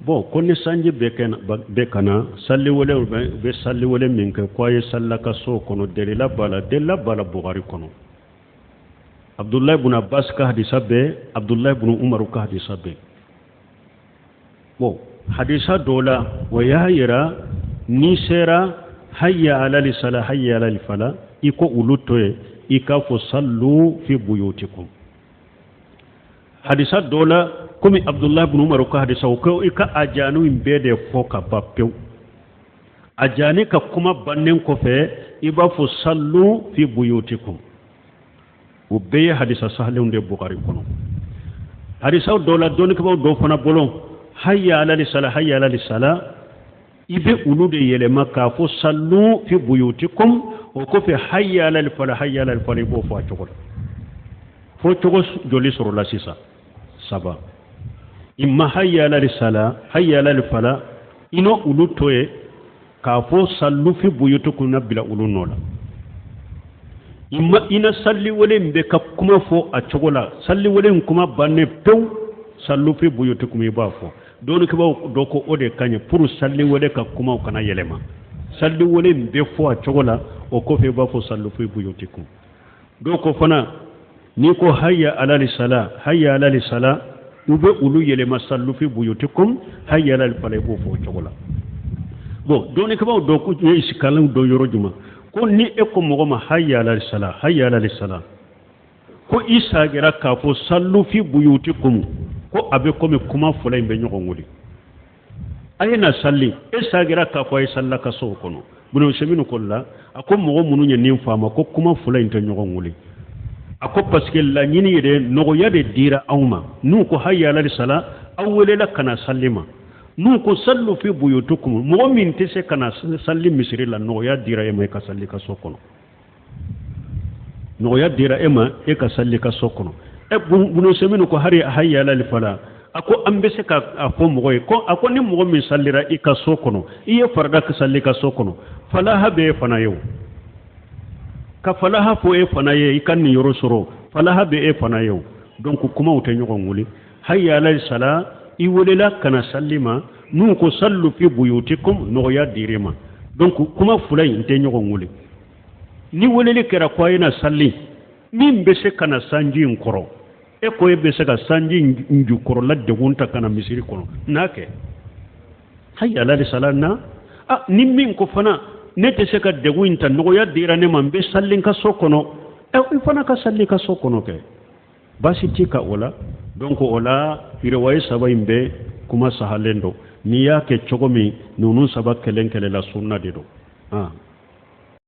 Bon, ko ni sanji bɛ ka na, saliwele bɛ saliwele min kɛ ko a ye salli a ka so kɔnɔ, delila b'a la, delila b'a la Bukari kɔnɔ. Abudulayi bun Abbas ka hadisa bɛ, Abudulayi bun Umaru ka hadisa bɛ. Bon, hadisa dɔ la, o y'a yira n'i sera hayya alali sala hayya alali fala, i ko olu to yen, i k'a fɔ sallu fi buyutikum. Hadisa dɔ la, komi Abudulayi bun Umaru ka hadisa, o ko i ka ajanu in bɛɛ de fɔ ka ban pewu. Ajani ka kuma bannen kɔfɛ, i b'a fɔ sallu fi buyutikum. O bɛɛ ye hadisa sahalenw de Bukari kɔnɔ. Hadisaw dɔw la, dɔnnikɛbaaw dɔw fana bolo, hayya alali sala hayya alali sala, i bɛ olu de yɛlɛma k'a fɔ sallu fi buyutikum. O kɔfɛ hayya alali fala hayya alali fala, i b'o fɔ a cogo la. Fɔ cogo joli sɔrɔla sisan? Saba. Imma hayya alali sala hayya alali fala, i n'o olu to yen k'a fɔ sallu fi buyutikum na bila olu nɔ la. Imma i na salliwele in bɛ ka kuma fɔ a cogo la, salliwele in kuma bannen pewu, sallu fi buyutikum i b'a fɔ. Dɔnnikɛbaaw dɔ ko o de ka ɲi pour salliwele ka kumaw kana yɛlɛma. Salliwele in bɛ fɔ a cogo la, o kɔfɛ i b'a fɔ sallu fi buyutikum. Dɔw ko fana n'i ko hayya alali sala hayya alali sala, u bɛ olu yɛlɛma sallu fi buyutikum hayya alali fala, i b'o fɔ o cogo la. Bon, dɔnnikɛbaaw dɔ ko ye isikalanw dɔ yɔrɔ jumɛn ko ni e ko mɔgɔ ma hayya alali sala hayya alali sala, ko i sagira k'a fɔ sallu fi buyutikum, ko a bɛ komi kuma fɔlɔ in bɛ ɲɔgɔn wele. A ye na salli, e sagira k'a fɔ a ye salli ka so kɔnɔ. Bunu Usaymin ko la, a ko mɔgɔ minnu ye nin faamu ko kuma fɔlɔ in tɛ ɲɔgɔn wele, a ko parce que laɲini yɛrɛ nɔgɔya de dira anw ma. N'u ko hayya alali sala, aw welela ka na salli ma. N'u ko sallu fi buyutikum, mɔgɔ min tɛ se ka na salli misiri la, nɔgɔya dira e ma e ka salli ka so kɔnɔ. Nɔgɔya dira e ma e ka salli ka so kɔnɔ. E Bunu Usaymin ko hari hayya alali fala, a ko an bɛ se ka a fɔ mɔgɔ ye ko a ko ni mɔgɔ min sallira i ka so kɔnɔ, i ye farida ka salli ka so kɔnɔ, falaha bɛ e fana ye o. Ka falaha fɔ e fana ye i ka nin yɔrɔ sɔrɔ, falaha bɛ e fana ye o. Donc kumaw tɛ ɲɔgɔn wele. Hayya alali sala, i welela ka na salli ma. N'u ko sallu fi buyutikum, nɔgɔya dir'i ma. Donc kuma fila in tɛ ɲɔgɔn wele. Ni weleli kɛra ko a ye na salli, min bɛ se ka na sanji in kɔrɔ, e ko e bɛ se ka sanji in jukɔrɔla degun ta ka na misiri kɔnɔ, n'a kɛ hayya alali sala na. A ni min ko fana ne tɛ se ka degun in ta, nɔgɔya dira ne ma, n bɛ salli n ka so kɔnɔ, ɛ i fana ka salli ka so kɔnɔ kɛ, baasi t'i ka o la. Donc o la riwaye saba in bɛ kuma sahalen don. N'i y'a kɛ cogo min, ninnu saba kelen kelen la sunna de don.